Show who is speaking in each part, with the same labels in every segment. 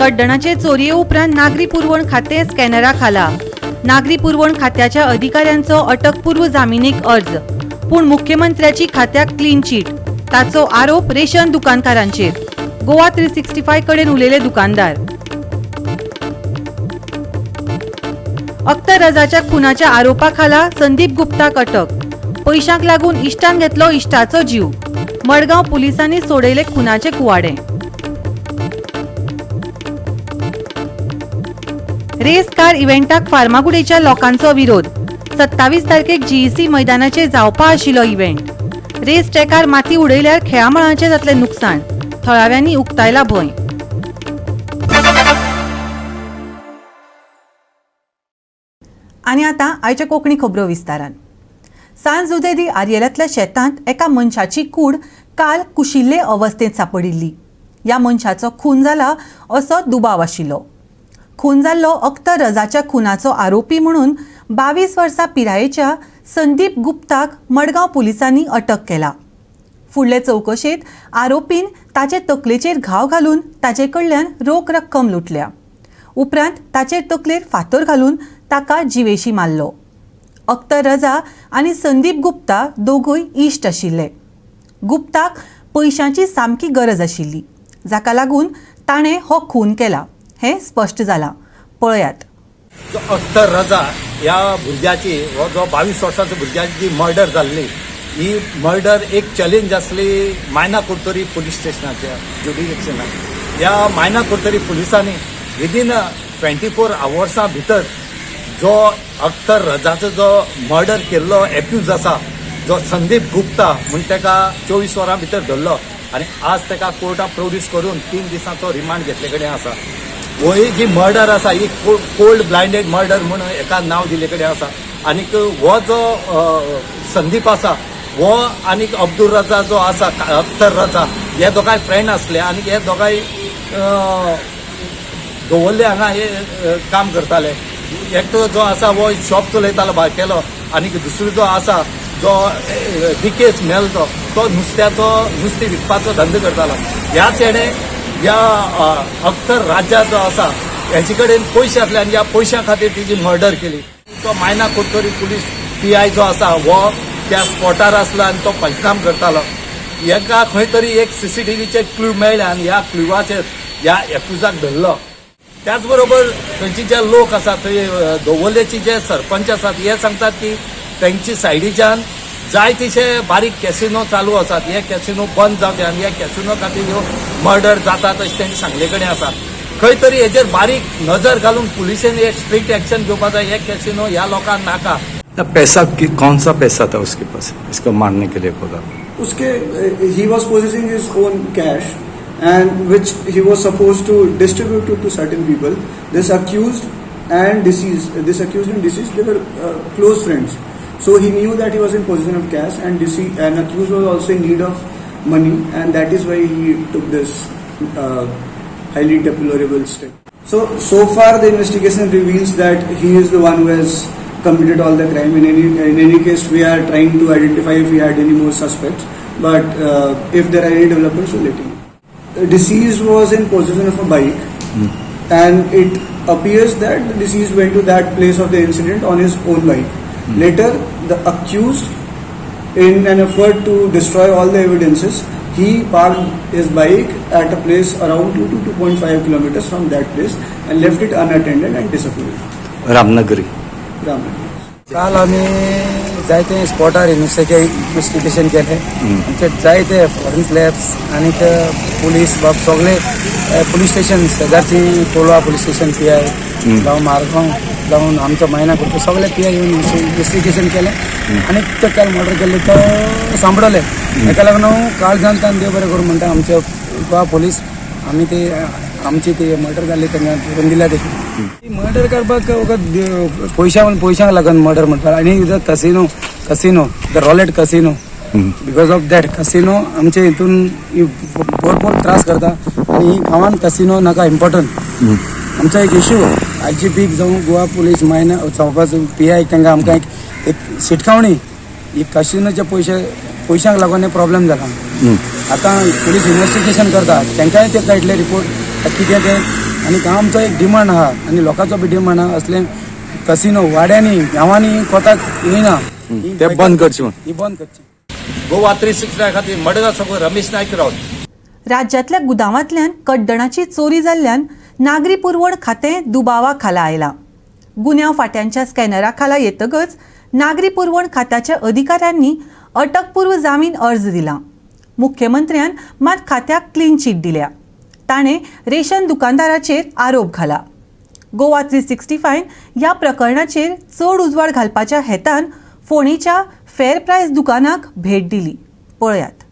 Speaker 1: कड्डणाचे चोरये उपरांत नागरी पुरवण खातें स्कॅनरा खाला. नागरी पुरवण खात्याच्या अधिकाऱ्यांचो अटकपूर्व जामिनीक अर्ज. पूण मुख्यमंत्र्याची खात्याक क्लीन चीट. ताचो आरोप रेशन दुकानकारांचेर. गोवा 365 कडेन उलयले दुकानदार. अख्तर रजाच्या खुनाच्या आरोपा खाला संदीप गुप्ताक अटक. पयशांक लागून इश्टान घेतलो इश्टाचो जीव. मडगांव पुलिसांनी सोडयले खुनाचे कुवाडे. रेस कार इव्हेंटाक फार्मागुडेच्या लोकांचो विरोध. 27 तारखेक जीईसी मैदानाचेर जावपा आशिल्लो इव्हेंट. रेस ट्रॅकार माती उडयल्यार खेळामळाचें जातलें नुकसान. थळाव्यांनी उक्तायला भंय. आनी आतां आयच्या कोंकणी खबरो विस्तारान. सांज जुझे दी आर्येलांतल्या शेतांत एका मनशाची कूड काल कुशिल्ले अवस्थेंत सापडिल्ली. ह्या मनशाचो खून जाला असो दुबाव आशिल्लो. खून जाल्लो अख्तर रजाच्या खुनाचो आरोपी म्हणून 22 वर्सां पिरायेच्या संदीप गुप्ताक मडगांव पुलिसांनी अटक केला. फुडले चवकशेंत आरोपीन ताचे तकलेचेर घाव घालून ताचे कडल्यान रोख रक्कम लुटल्या. उपरांत ताचे तकलेर फातर घालून ताका जिवेशी मारलो. अख्तर रजा आनी संदीप गुप्ता दोगूय इश्ट आशिल्ले. गुप्ताक पयशांची सामकी गरज आशिल्ली, जाका लागून ताणें हो खून केला हें स्पश्ट जालां. पळयात.
Speaker 2: जो अख्तर रजा ह्या भुरग्याची, हो जो 22 वर्सांच्या भुरग्याची जी मर्डर जाल्ली, ही मर्डर एक चॅलेंज आसली मायना कुडतरी पुलीस स्टेशनाच्या ज्युडिडिक्शनाक. ह्या मायना कुडतरी पुलिसांनी विदीन 24 आवर्सां भितर जो अख्तर रजाचो जो मर्डर केल्लो एक्यूज आसा, जो संदीप गुप्ता म्हूण, ताका 24 वरां भितर धरलो आनी आज ताका कोर्टात प्रोड्यूस करून 3 दिसांचो रिमांड घेतले कडेन आसा. ही जी मर्डर आसा ही कोल्ड ब्लायंडेड मर्डर म्हूण हेका नांव दिल्ले कडेन आसा. आनीक हो जो संदीप आसा हो आनीक अब्दुल रजा जो आसा, अख्तर रजा, हे दोगांय फ्रेंड आसले आनी हे दोगांय दवरले हांगा हे काम करताले. एकटो जो आसा हो शॉप चलयतालो बारकेलो आनी दुसरो जो आसा जो डिकेज मेल तो नुस्त्याचो, नुस्तें विकपाचो धंदो करतालो. ह्याच हेणें ह्या अख्तर राजा जो आसा हेचे कडेन पयशे आसले आनी ह्या पयशां खातीर तिजी मर्डर केली. तो मायना कुडतरी पुलीस पीआय जो आसा हो त्या स्पॉटार आसलो आनी तो पंचनाम करतालो. हेका खंय तरी एक सीसीटीव्हीचे क्लू मेळ्ळे आनी ह्या क्लुवाचेर ह्या एक्युजाक धरलो. त्याच बरोबर थंयचे जे लोक आसात, थंय दवर्लेचे जे सरपंच आसात, हे सांगतात की तेंची सायडीच्यान जाय तिशे बारीक कॅसिनो चालू आसात, हे कॅसिनो बंद जावचे आनी ह्या कॅसिनो खातीर ह्यो मर्डर जातात अशें तेंणी सांगले कडेन आसा. खंय तरी हेजेर बारीक नजर घालून पुलिसेन एक स्ट्रिक्ट एक्शन घेवपा जाय. हे कॅसिनो ह्या लोकांक नाका.
Speaker 3: पैसा कौन सा पैसा था उसके पास इसको मारने के लिए बोला?
Speaker 4: उसके he was possessing his own cash and which he was supposed to distribute to certain people. This accused and deceased, this accused and deceased, they were close friends. So he knew that he was in possession of cash and deceased and accused was also in need of money, and that is why he took this highly deplorable step. So far the investigation reveals that he is the one who has committed all the crime. In any case, we are trying to identify if we had any more suspects. But if there are any developments, we'll let you know. The deceased was in possession of a bike, and it appears that the deceased went to that place of the incident on his own bike. Later, the accused, in an effort to destroy all the evidences, he parked his bike at a place around 2 to 2.5 kilometers from that place and left it unattended and disappeared.
Speaker 3: Ramnagari.
Speaker 4: Ramnagar.
Speaker 5: काल आमी जायते स्पॉटार investigation केलें. आमचे जायते forensic labs आनीक police बाब सगळे police station शेजारची, कोलवा पुलीस स्टेशन पीआय जावं मारगांव जावं आमचो मायना कुडतरी, सगळे पीआय येवन इन्वेस्टिगेशन केलें आनी ते काल मर्डर केल्ले तो सांपडले. हेका लागून हांव काळजान देव बरें करूं म्हणटा आमचे गोवा पुलीस. आमी ते आमची ती मर्डर जाल्ली तांकां धरून दिल्या. देखून मर्डर करपाक वखद पयशांक लागून मर्डर म्हणटा. आनी casino, the roulette casino, because of that casino आमचे हितून भरपूर त्रास करता आनी गांवान कसिनो नाका. इम्पॉर्टंट आमचो एक इशू आय जी पीक जावं गोवा पुलीस मायना चौपाचो पी I, तांकां आमकां एक शिटकावणी. ही कसिनोचे पयशे, पयशांक लागून हे प्रॉब्लेम जाला. आतां पुलीस इन्वेस्टिगेशन करता, तांकांय ते कळटले रिपोर्ट. कितें तें. आनी आमचो एक डिमांड आहा आनी लोकांचो बी डिमांड आहा, असले कसिनो वाड्यांनी गांवांनी कोताक येयना,
Speaker 3: ते बंद करचे म्हूण.
Speaker 5: ही बंद करची.
Speaker 2: गोवा 369 खातीर मडगांव साकून रमेश नायक रावत.
Speaker 1: राज्यांतल्या गुदांवांतल्यान कड्डणाची चोरी जाल्ल्यान नागरी पुरवण खातें दुबावा खाला आयलां. गुन्यांव फांट्यांच्या स्कॅनरा खाला येतकच नागरी पुरवण खात्याच्या अधिकाऱ्यांनी अटकपूर्व जामीन अर्ज दिला. मुख्यमंत्र्यान मात खात्याक क्लीन चीट दिल्या. ताणें रेशन दुकानदाराचेर आरोप घाला. गोवा 365 ह्या प्रकरणाचेर चड उजवाड घालपाच्या हेतान फोंडेच्या फेर प्रायस दुकानाक भेट दिली. पळयात.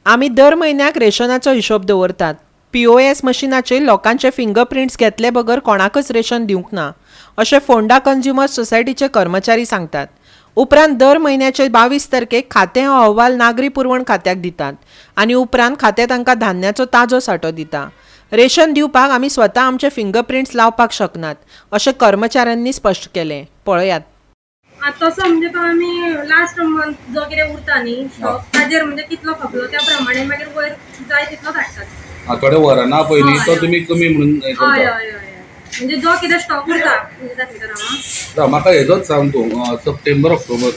Speaker 6: आमी दर म्हयन्याक रेशनाचो हिशोब दवरतात. POS मशिनाचेर लोकांचे फिंगरप्रिंट्स घेतले बगर कोणाकच रेशन दिवंक ना अशें फोंडा कंज्युमर सोसायटीचे कर्मचारी सांगतात. उपरांत दर म्हयन्याचे 22 तारखेक खातें हो अहवाल नागरी पुरवण खात्याक दितात आनी उपरांत खातें तांकां धान्याचो ताजो सांठो दिता. रेशन दिवपाक आमी स्वता आमचे फिंगरप्रिंट्स लावपाक शकनात अशें कर्मचाऱ्यांनी स्पश्ट केलें. पळयात.
Speaker 7: तसो म्हणजे तो आमी लास्ट मंथ जो कितें उरता न्ही स्टॉक ताजेर म्हणजे कितलो खपलो त्या प्रमाणे मागीर वयर जाय तितलोच हाडटात.
Speaker 8: थोडे वराना पयलीं तो तुमी कमी म्हणून
Speaker 7: हय हय हय, म्हणजे जो कितें स्टॉक उरता म्हणजे दाखयता हांव.
Speaker 8: म्हाका हेजोच सांग तूं, सप्टेंबर ऑक्टोबर.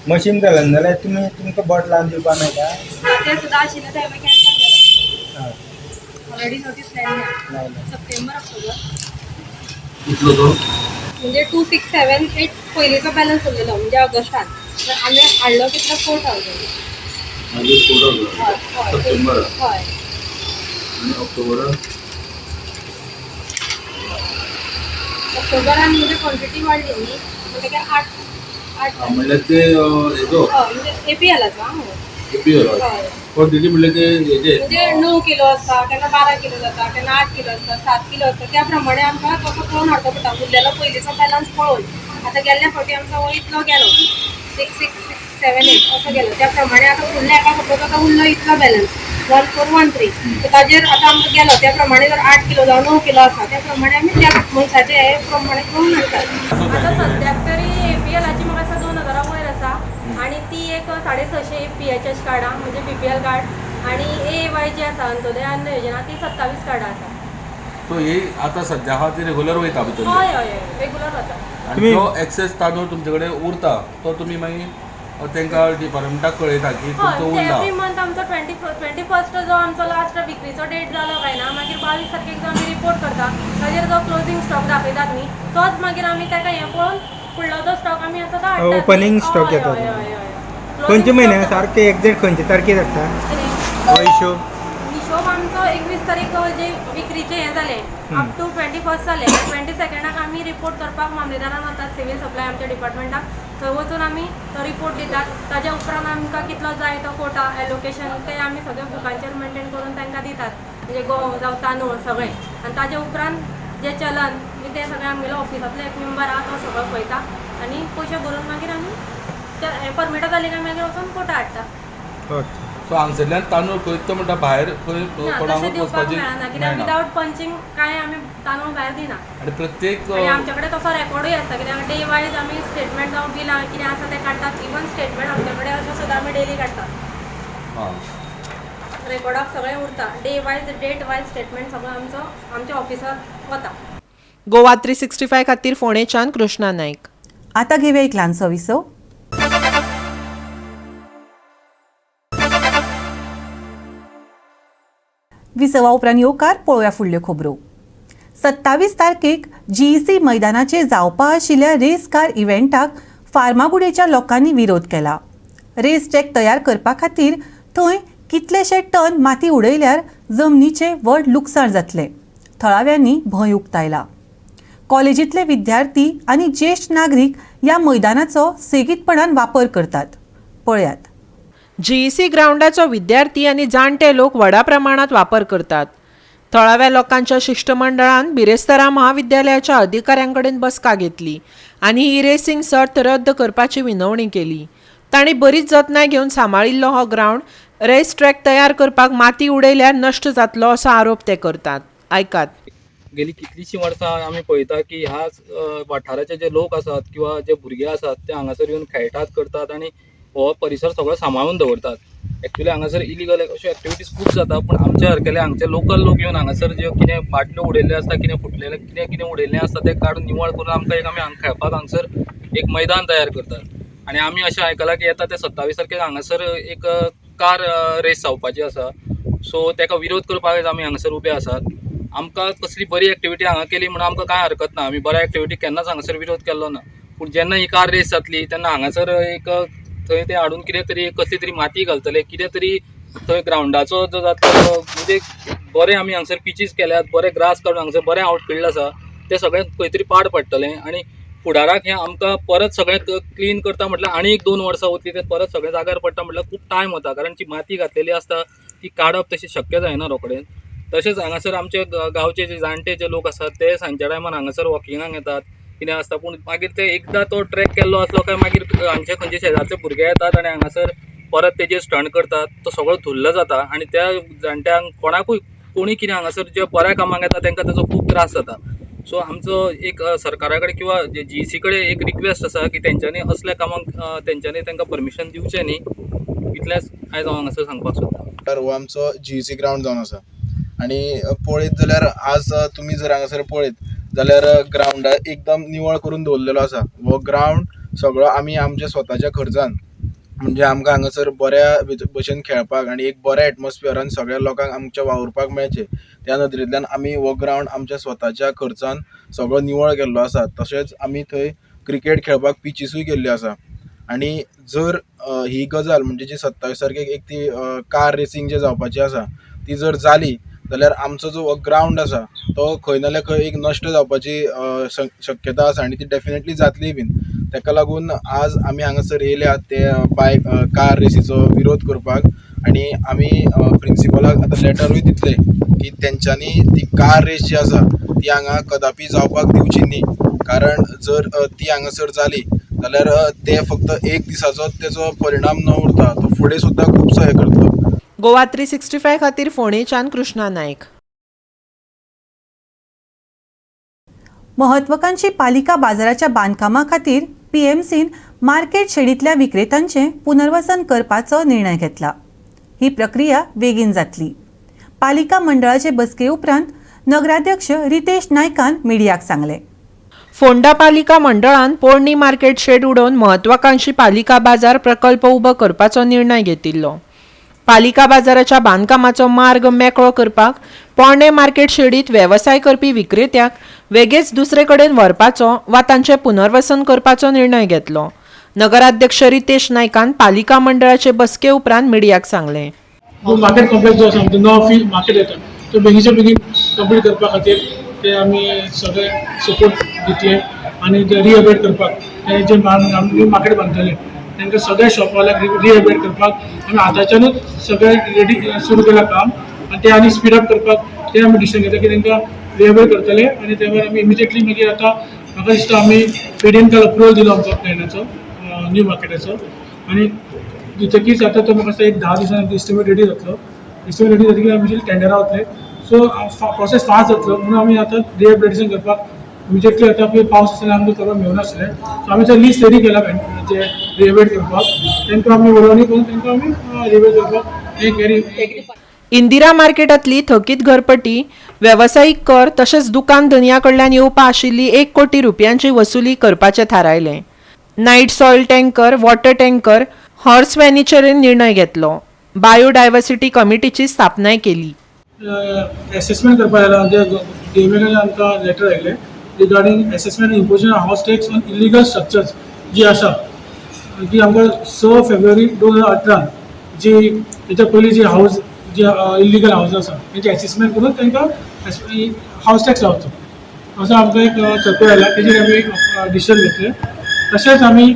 Speaker 9: मशीन घालना जाल्यार तुमी तुमकां बोट लावन दिवपाक मेळटा.
Speaker 7: तें सुद्दां आशिल्लें तें हांवें कॅन्सल केलां. ऑलरेडी नोटीस लायल्या सप्टेंबर ऑक्टोबर.
Speaker 8: कितलो तो
Speaker 7: म्हणजे 2 6 7 8 पयलींचो बॅलन्स उरलेलो म्हणजे ऑगस्टान, आमी हाडलो कितलो 4000.
Speaker 8: मागीर 4000 सप्टेंबर.
Speaker 7: हय.
Speaker 8: आनी ऑक्टोबरान
Speaker 7: ऑक्टोबरान म्हणजे क्वॉन्टिटी वाडली न्ही म्हणटकीर 8 8
Speaker 8: म्हणल्यार ते हेजो
Speaker 7: म्हणजे APL आचो.
Speaker 8: APL quantity म्हणल्यार ते हेजे
Speaker 7: म्हणजे 9 किलो आसता, केन्ना 12 किलो जाता, केन्ना 8 किलो आसता, 7 किलो आसता, त्या प्रमाणे आमकां तसो पळोवन हाडचो पडटा उरलेलो पयलींचो बॅलन्स पळोवन. आतां गेल्ल्या फावटी आमचो हो इतलो गेलो 6 6 6 7 8 असो गेलो, त्या प्रमाणे आतां फुडल्या एका सपोज आतां उरलो इतलो बॅलन्स 1 4 1 3, ताजेर आतां आमकां गेलो त्या प्रमाणे जर 8 किलो जावं 9 किलो आसा त्या प्रमाणे आमी त्या मनशाचे हे प्रमाणे पळोवन हाडटात. आतां सद्याक तरी APLाची म्हाका दिसता 2000 वयर आसा आनी ती एक 650 PHH कार्डां म्हणजे BPL card आनी AAY जी आसा अंत्योदय अन्न योजना ती 27 कार्डां आसा.
Speaker 8: सो ही आतां सद्या आहा ती रेगुलर वयता भितर?
Speaker 7: हय हय रेगुलर वता.
Speaker 8: आनी जो एक्सेस तांदूळ तुमचे कडेन उरता तो तुमी मागीर तांकां डिपार्टमेंटाक कळयता की तुमचो उरला?
Speaker 7: एवरी मंथ आमचो 21 जो आमचो लास्ट विक्रीचो डेट जालो काय ना मागीर 22 तारखेक जो आमी रिपोर्ट करता ताजेर जो क्लोजींग स्टॉक दाखयतात न्ही तोच मागीर आमी ताका हें पळोवन फुडलो जो स्टॉक आमी आसा तो हाडटात.
Speaker 9: ओपनींग स्टॉक येता खंयच्या म्हयन्या सारके एक्झॅक्ट खंयचे तारखेर हाडटा हो हिशोब?
Speaker 7: हिशोब आमचो 21 तारीख जे विक्रीचे हें जालें अप टू 21 जालें 22 आमी रिपोर्ट करपाक मामलेदारान वतात, सिवील सप्लाय आमच्या डिपार्टमेंटाक, थंय वचून आमी तो रिपोर्ट दितात. ताज्या उपरांत आमकां कितलो जाय तो कोटा एलोकेशन ते आमी सगळे बुकांचेर मेंटेन करून तांकां दितात, म्हणजे गंव जावं तांदूळ सगळें. आनी ताज्या उपरांत जे चलन बी तें सगळें आमगेलो ऑफिसांतलो एक मेंबर आहा तो सगळो पळयता आनी पयशे भरून मागीर आमी परमिटां जालीं काय मागीर वचून कोटा हाडटा.
Speaker 8: सो हांगसरल्यान तांदूळ खंय तो म्हणटा भायर खंय कोणाकूच वचपाची
Speaker 7: मेळना, कित्याक विदावट पंचींग कांय आमी तांदूळ भायर दिना.
Speaker 8: आनी प्रत्येक
Speaker 7: आमचे कडेन तसो रेकॉर्डूय आसता, कित्याक डे वायज आमी स्टेटमेंट जावं बिलां कितें आसा तें काडटात. इवन स्टेटमेंट आमचे कडेन अशें सुद्दां आमी डेली काडटात. रेकॉर्डाक सगळें उरता, day wise date wise statement सगळो आमचो आमच्या ऑफिसांत वता.
Speaker 6: गोवा 365 खातीर फोंडेच्यान कृष्णा नायक.
Speaker 1: आतां घेवया एक ल्हानसो विसव. विसवा उपरांत येवकार पळोवया फुडल्यो खबरो. 27 तारखेक GEC मैदानाचेर जावपा आशिल्ल्या रेस कार इव्हेंटाक फार्मागुडेच्या लोकांनी विरोध केला. रेस ट्रॅक तयार करपा खातीर थंय कितलेशे टन माती उडयल्यार जमनीचें व्हड लुकसाण जातलें, थळाव्यांनी भंय उक्तायला. कॉलेजींतले विद्यार्थी आनी ज्येश्ठ नागरीक ह्या मैदानाचो सेगीतपणान वापर करतात. पळयात.
Speaker 6: GEC ग्रावंडाचो विद्यार्थी आनी जाणटे लोक व्हडा प्रमाणात वापर करतात. थळाव्या लोकांच्या शिश्टमंडळान बिरेस्तारा महाविद्यालयाच्या अधिकाऱ्यांकडेन बसका घेतली आनी ही रेसिंग सर्त रद्द करपाची विनवणी केली. तांणी बरीच जतनाय घेवन सांबाळिल्लो हो ग्रावंड रेस ट्रॅक तयार करपाक माती उडयल्यार नश्ट जातलो असो आरोप ते करतात. आयकात.
Speaker 10: गेली कितलीशीं वर्सां आमी पळयता की ह्या वाठाराचे जे लोक आसात किंवा जे भुरगे आसात ते हांगासर येवन खेळटात करतात आनी हो परिसर सगळो सांबाळून दवरतात. एक्चुअली हांगासर इलिगल अश्यो एक्टिविटीज खूब जाता, पूण आमच्या सारकेले हांगचे लोकल लोक येवन हांगासर जे कितें बाटल्यो उडयल्ल्यो आसता, कितें फुटलेलें कितें कितें उडयल्लें आसता तें काडून निवळ करून आमकां एक आमी हांगा खेळपाक हांगसर एक मैदान तयार करतात. आनी आमी अशें आयकलां की येता ते 27 तारखेक हांगासर एक कार रेस जावपाची आसा. सो ताका विरोध करपाक आमी हांगासर उबे आसात. आमकां कसली बरी एक्टिविटी हांगा केली म्हणून आमकां कांय हरकत ना, आमी बऱ्या एक्टिविटी केन्नाच हांगासर विरोध केल्लो ना. पूण जेन्ना ही कार रेस जातली तेन्ना हांगासर एक थंय ते हाडून कितें तरी कसली तरी माती घालतले, कितें तरी थंय ग्रावंडाचो जो जातलो, म्हणजे बरें आमी हांगासर पिचीस केल्यात, बरें ग्रास काडून हांगासर बरें आवटफिल्ड आसा, तें सगळें खंय तरी पाड पडटलें. आनी फुडाराक हें आमकां परत सगळें क्लीन करता म्हटल्यार आनी 1-2 वर्सां वतली, तें परत सगळें जाग्यार पडटा म्हटल्यार खूब टायम वता, कारण ती माती घातलेली आसता ती काडप तशें शक्य जायना रोखडें. तशेंच हांगासर आमचे गांवचे जे जाणटे जे लोक आसात ते सांजच्या टायमार हांगासर वॉकिंगाक येतात, कितें आसता, पूण मागीर ते एकदां तो ट्रॅक केल्लो आसलो काय मागीर हांगचे खंयचे शेजारचे भुरगे येतात आनी हांगासर परत तेजेर स्टंट करतात, तो सगळो धुल्ल जाता. आनी त्या जाणट्यांक कोणाकूय कोणी कितें हांगासर जे बऱ्या कामाक येता तांकां ताजो खूब त्रास जाता. सो आमचो एक सरकारा कडेन किंवा जीईसी कडेन एक रिक्वेस्ट आसा की तेंच्यांनी असल्या कामाक तेंच्यांनी तांकां परमिशन दिवचें न्ही, इतलेंच आयज हांव हांगासर सांगपाक सोदतां.
Speaker 11: हो आमचो जीईसी ग्रावंड जावन आसा आनी पळयत जाल्यार आज तुमी जर हांगासर पळयत जाल्यार ग्रावंडा एकदम निवळ करून दवरलेलो आसा. हो ग्रावंड सगळो आमी आमच्या स्वताच्या खर्चान, म्हणजे आमकां हांगासर बऱ्या भशेन खेळपाक आनी एक बऱ्या एटमॉस्फियरान सगळ्या लोकांक आमच्या वावुरपाक मेळचें त्या नदरेंतल्यान आमी हो ग्रावंड आमच्या स्वताच्या खर्चान सगळो निवळ केल्लो आसा. तशेंच आमी थंय क्रिकेट खेळपाक पिचीसूय केल्ल्यो आसा. आनी जर ही गजाल म्हणजे जी 27 तारखेक एक ती कार रेसींग जे जावपाची आसा ती जर जाली जाल्यार आमचो जो ग्रावंड आसा तो खंय ना जाल्यार खंय एक नश्ट जावपाची शक्यता आसा आनी ती डेफिनेटली जातली बीन. ताका लागून आज आमी हांगासर येयल्या ते बायक कार रेसीचो विरोध करपाक आनी आमी प्रिंसिपलाक आतां लेटरूय दितले की तेंच्यांनी ती कार रेस जी आसा ती हांगा कदापी जावपाक दिवची न्ही, कारण जर ती हांगासर जाली जाल्यार ते फक्त एक दिसाचो तेजो परिणाम न उरता तो फुडें सुद्दां खुबसो हें करतलो.
Speaker 6: गोवा 365 खातीर फोंडेच्यान कृष्णा नायक.
Speaker 1: महत्वाकांक्षी पालिका बाजाराच्या बांदकामा खातीर पीएमसीन मार्केट शेडींतल्या विक्रेत्यांचें पुनर्वसन करपाचो निर्णय घेतला. ही प्रक्रिया बेगीन जातली. पालिका मंडळाचे बसके उपरांत नगराध्यक्ष रितेश नायकान मिडियाक सांगलें.
Speaker 6: फोंडा पालिका मंडळान पोरणी मार्केट शेड उडोवन महत्वाकांक्षी पालिका बाजार प्रकल्प उबो करपाचो निर्णय घेतिल्लो. पालिका बाजाराच्या बांदकामाचो मार्ग मेकळो करपाक पोरणे मार्केट शेडीत वेवसाय करपी विक्रेत्याक वेगेच दुसरे कडेन व्हरपाचो वा तांचें पुनर्वसन करपाचो निर्णय घेतलो. नगराध्यक्ष रितेश नायकान पालिका मंडळाचे बसके उपरांत मिडियाक सांगलें.
Speaker 12: मार्केट कॉम्प्लेक्स जो आसा आमचो नवो फी मार्केट येता तो बेगीच्या बेगीन कंप्लीट करपा खातीर ते आमी सगळे सपोर्ट दितले आनी ते रिहेबिलिटेट करपाक ते जे न्यू मार्केट बांदतले तांकां सगळ्या शॉपवाल्यांक रिहेबिलिटेट करपाक आमी आतांच्यानूच सगळें रेडी सुरू केलां काम आनी ते आनी स्पीड अप करपाक ते आमी डिसिजन घेतला की तांकां रिहेबिलिटेट करतले. आनी ते भायर आमी इमिजिएटली मागीर आतां म्हाका दिसता आमी पेडीएन काल अप्रुवल दिलो आमचो प्लॅनाचो न्यू मार्केटाचो आनी दितकीच आतां तो म्हाका दिसता एक 10 दिसांनी एस्टिमेट रेडी जातलो. एस्टिमेट रेडी जातकीर आमी टेंडरा वतले. सो प्रोसेस फास्ट जातलो म्हणून आमी आतां रिहेबिलिटेशन करपाक इमिजिएटली आतां पळय पावस आसल्यार आमकां करपाक मेळनासलें. सो आमी ते लिस्ट रेडी केला जे रिहेबिलिटेट करपाक तांकां आमी उलोवणी करून तांकां आमी रिहेबिलिटेट करपाक एक वेरी.
Speaker 6: इंदिरा मार्केटांतली थकीत घरपटी, वेवसायीक कर तशेंच दुकान धनया कडल्यान येवपा आशिल्ली 1 कोटी रुपयांची वसुली करपाचें थारायलें. Night soil tanker, water tanker, horse व्हॅनीचेर निर्णय घेतलो. बायोडायवर्सिटी कमिटीची स्थापनाय केली.
Speaker 12: एसेसमेंट करपाक जाय म्हणजे डीएमए आमकां लेटर आयलें regarding assessment imposition of house tax on illegal structures जी आसा ती आमकां 6 फेब्रुवारी 2018 जी तेच्या पयलीं जी हावज जी इलिगल हावज आसा तेंचे एसेसमेंट करून तांकां हावज टॅक्स लावचो असो आमकां एक सर्कुलर आयला. तेजेर आमी डिसिजन घेतलें. तशेंच आमी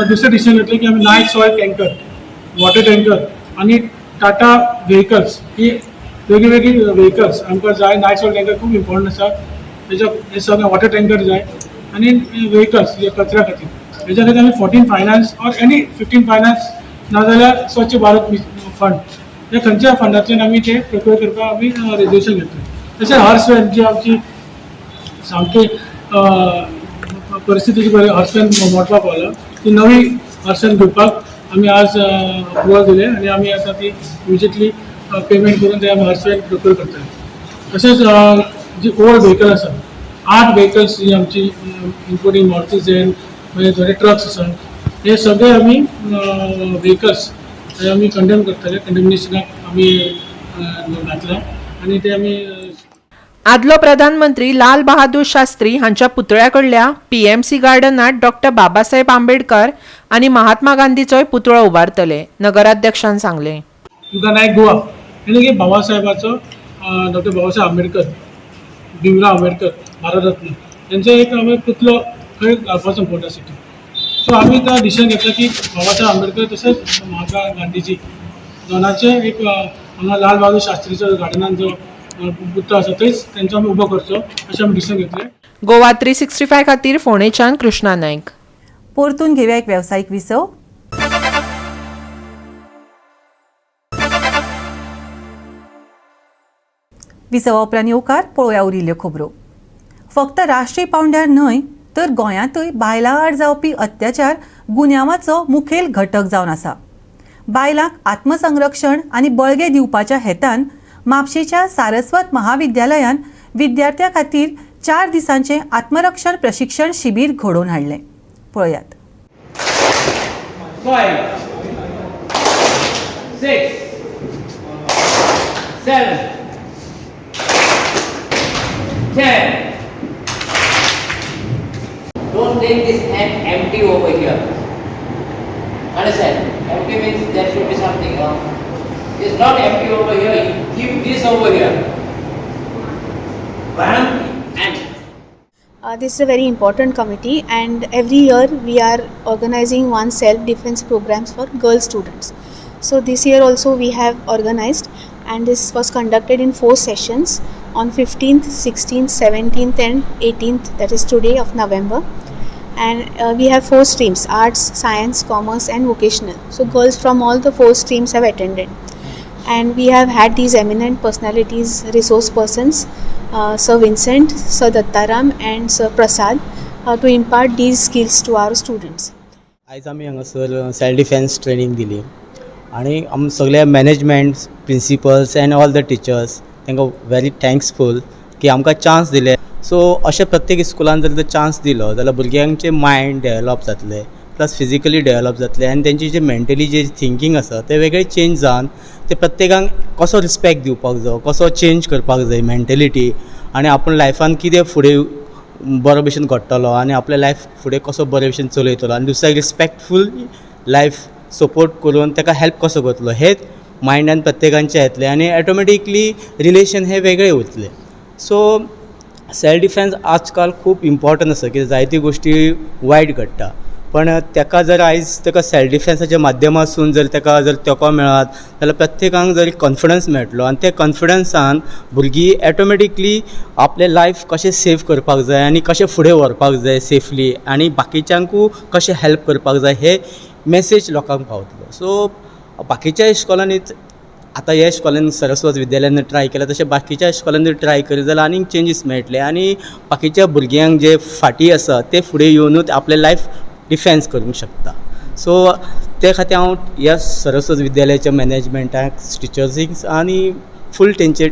Speaker 12: दुसरें डिसिजन घेतलें की आमी night soil tanker, water tanker आनी टाटा व्हेकल्स ही वेगळी वेगळी व्हेकल्स आमकां जाय. नायट सॉयल टँकर खूब इम्पॉर्टंट आसा, तेच्या हे सगळें वॉटर टँकर जाय आनी व्हेकल्स जे कचऱ्या खातीर हेच्या खातीर आमी 14 फायनान्स ऑर एनी 15 फायनान्स नाजाल्यार स्वच्छ भारत फंड हे खंयच्या फंडांतल्यान आमी ते प्रोक्युर करपाक आमी रेजोल्युशन घेतलें. तशेंच हर्स व्हॅन जी आमची सामकी परिस्थिती जी बरी हर्स व्हॅन मोडपाक पावला ती नवी हर्स व्हॅन घेवपाक आमी आज अप्रुवल दिलें आनी आमी आतां ती इमिजिएटली पेमेंट करून ते आमी हर्सवेल प्रोक्योर करतले. तशेंच जी ओल्ड व्हेकल आसा, 8 व्हेकल्स जी आमची इन्क्लुडींग मारुती झेन, मागीर थोडे ट्रक्स आसा, हे सगळे आमी व्हेकल्स हे आमी कंडेम करतले. कंडेमनेशनाक आमी घातला आनी ते आमी
Speaker 6: आदलो प्रधानमंत्री लाल बहादूर शास्त्री हांच्या पुतळ्या कडल्या पीएमसी गार्डनात डॉक्टर बाबासाहेब आंबेडकर आनी महात्मा गांधीचोय पुतळो उबारतले, नगराध्यक्षान सांगलें.
Speaker 12: युगा नायक गोवा यानी की बाबासाहेबाचो डॉक्टर बाबासाहेब आंबेडकर, भीमराव आंबेडकर, भारतरत्न यांचो एक आमी पुतळो थंय घालपाचो फोंडा सिटी. सो आमी तो डिसिजन घेतला की बाबासाहेब आंबेडकर तशेंच महात्मा गांधीजी दोनाचे एक हांगा लाल बहादूर शास्त्रीचो गार्डनान जो पुतळो आसा थंयच तेंचो आमी उबो करचो अशें आमी डिसिजन घेतलें.
Speaker 6: गोवा 365 खातीर फोंडेच्यान कृष्णा नायक.
Speaker 1: परतून घेवया एक वेवसायीक विसव. विसवा उपरांत येवकार पळोवया उरिल्ल्यो खबरो. फक्त राष्ट्रीय पावंड्यार न्हय तर गोंयांतूय बायलां आड जावपी अत्याचार गुन्यांवाचो मुखेल घटक जावन आसा. बायलांक आत्मसंरक्षण आनी बळगें दिवपाच्या हेतान म्हापशेच्या सारस्वत महाविद्यालयान विद्यार्थ्यां खातीर 4 दिसांचें आत्मरक्षण प्रशिक्षण शिबीर घडोवन हाडलें. पळयात.
Speaker 13: 5, 6, 7, 10. Don't take this hand empty over here. Understand? Empty means there should be something. No? It's not empty over here. You keep this over here. Bam and.
Speaker 14: This is a very important committee, and every year we are organizing one self-defense programs for girl students. So this year also we have organized, and this was conducted in 4 sessions on 15th, 16th, 17th and 18th, that is today, of November. And we have 4 streams: arts, science, commerce and vocational. So girls from all the 4 streams have attended. And we have had these eminent personalities, resource persons, Sir Vincent, Sir Dattaram and Sir Prasad, to impart these skills to our students.
Speaker 15: आयज आमी हांगासर self defence training दिली आनी आम सगळे management, principals and all the teachers तांकां very थँक्सफूल की आमकां चान्स दिले. सो अशें प्रत्येक स्कुलान जर चान्स दिलो जाल्यार भुरग्यांचे मायंड डेवलप जातले, प्लस फिजिकली डेवलप जातले आनी तेंची जे मेंटली जे थिंकींग आसा ते वेगळे चेंज जावन ते प्रत्येकांक कसो रिस्पेक्ट दिवपाक जायो, कसो चेंज करपाक जाय मेंटेलिटी आनी आपूण लायफान कितें फुडें बरो भशेन घडटलो आनी आपलें लायफ फुडें कसो बरे भशेन चलयतलो आनी दुसऱ्याक रिस्पेक्टफूल लायफ सपोर्ट करून ताका हेल्प कसो करतलो हें मायंडान प्रत्येकांचें येतलें आनी ऑटोमॅटिकली रिलेशन हें वेगळें उरतलें. सो सेल्फ डिफेन्स आजकाल खूब इम्पॉर्टंट आसा कित्याक जायत्यो गोश्टी वायट घडटा पण ताका जर आयज ताका सेल्फ डिफेन्साच्या माध्यमासून जर ताका जर तेंको मेळत जाल्यार प्रत्येकाक जर कॉन्फिडन्स मेळटलो आनी त्या कॉन्फिडन्सान भुरगीं ऑटोमॅटिकली आपलें लायफ कशें सेव करपाक जाय आनी कशें फुडें व्हरपाक जाय सेफली आनी बाकीच्यांकूय कशें हेल्प करपाक जाय हे मॅसेज लोकांक पावतलो. सो बाकीच्या इस्कॉलांनी आतां ह्या इस्कॉलान सरस्वत विद्यालयान ट्राय केलां तशें बाकीच्या इस्कॉलांनी ट्राय करीत जाल्यार आनीक चेंजीस मेळटले आनी बाकीच्या भुरग्यांक जे फाटीं आसा ते फुडें येवनूच आपलें लायफ डिफेन्स करूंक शकता. सो ते खातीर हांव ह्या सरस्वत विद्यालयाच्या मॅनेजमेंटाक, टिचर्सींक आनी फूल तेंचे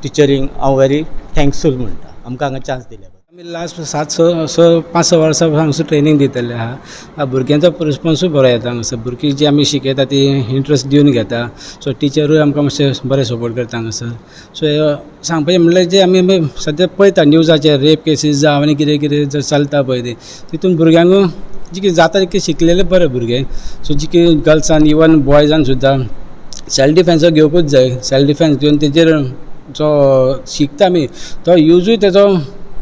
Speaker 15: टिचरींक हांव व्हेरी थँक्सफूल म्हणटा आमकां हांगा चान्स दिल्या.
Speaker 5: आमी लास्ट 7 6 5 6 वर्सां हांगासर ट्रेनींग दितले आहा. भुरग्यांचो रिस्पोन्सूय बरो येता हांगासर. भुरगीं जी आमी शिकयता ती इंट्रस्ट दिवन घेता. सो टिचरूय आमकां मातशें बरें सपोर्ट करता हांगासर. सो सांगपाचें म्हणल्यार जे आमी सद्या पळयता न्यूजाचेर रेप केसीस जावं आनी कितें कितें चलता पळय तें तितून भुरग्यांक जी कितें जाता तितकें शिकलेलें बरें भुरगें. सो जी कितें गर्ल्सान इवन बॉयजान सुद्दां सेल्फ डिफेन्स घेवपूच जाय. सेल्फ डिफेन्स घेवन तेजेर जो शिकता आमी तो युजूय तेजो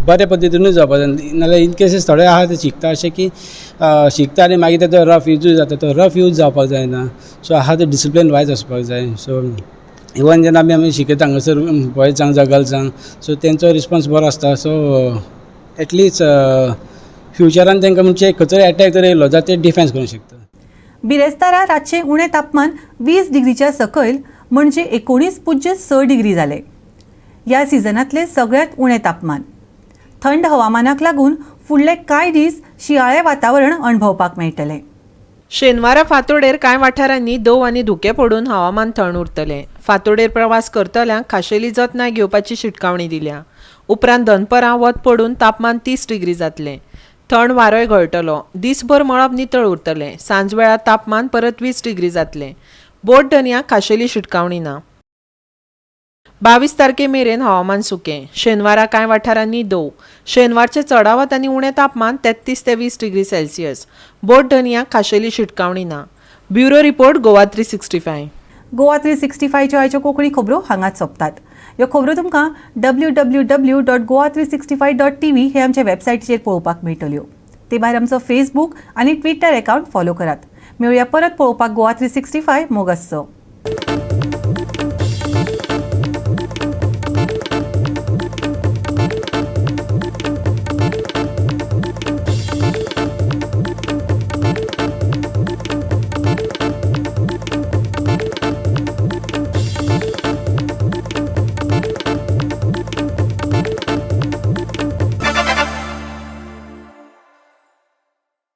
Speaker 5: बऱ्या पद्दतीनूय जावपाक जाय. नाजाल्यार इन केसीस थोडे आहा ते शिकता अशें की शिकता आनी मागीर तेजो रफ युजूय जाता. तो रफ यूज जावपाक जायना. सो आहा ते डिसिप्लीन वायज वचपाक जाय. सो इवन जेन्ना आमी आमी शिकयता हांगासर बॉयजांक जावं गर्ल्सांक सो तेंचो रिस्पोन्स बरो आसता. सो एटलिस्ट फ्युचरान तांकां म्हणजे खंयचोय एटॅक जर येयलो जाल्यार ते डिफेन्स करूंक शकता.
Speaker 1: बिरेस्तारा रातचें उणें तापमान 20 डिग्रीच्या सकयल म्हणजे 19.6 डिग्री जालें. ह्या सिजनांतलें सगळ्यांत उणें तापमान. थंड हवामानाक लागून फुडले कांय दीस शिंयाळें वातावरण अणभवपाक मेळटलें.
Speaker 6: शेनवारा फांतोडेर कांय वाठारांनी दंव आनी धुकें पडून हवामान थंड उरतलें. फांतोडेर प्रवास करतल्यांक खाशेली जतनाय घेवपाची शिटकावणी दिल्या. उपरांत दनपरां वत पडून तापमान 30 डिग्री जातलें. थंड वारोय घोळटलो. दीसभर मळब नितळ उरतलें. सांजवेळा तापमान परत 20 डिग्री जातलें. बोट धनयांक खाशेली शिटकावणी ना. 22 तारखे मेरेन हवामान सुकें. शेनवारा कांय वाठारांनी दंव. शेनवारचें चडावत आनी उणें तापमान 33 ते 20 डिग्री सेल्सियस. बोट धनयांक खाशेली शिटकावणी ना. Bureau report, Goa 365.
Speaker 1: Goa 365च्यो आयच्यो कोंकणी खबरो हांगाच सोंपतात. ह्यो खबरो तुमकां www.goa365.tv हे आमच्या वेबसायटीचेर पळोवपाक मेळटल्यो. ते भायर आमचो फेसबूक आनी ट्विटर एकावंट फॉलो करात. मेळुया परत पळोवपाक गोवा 365. मोग आसचो.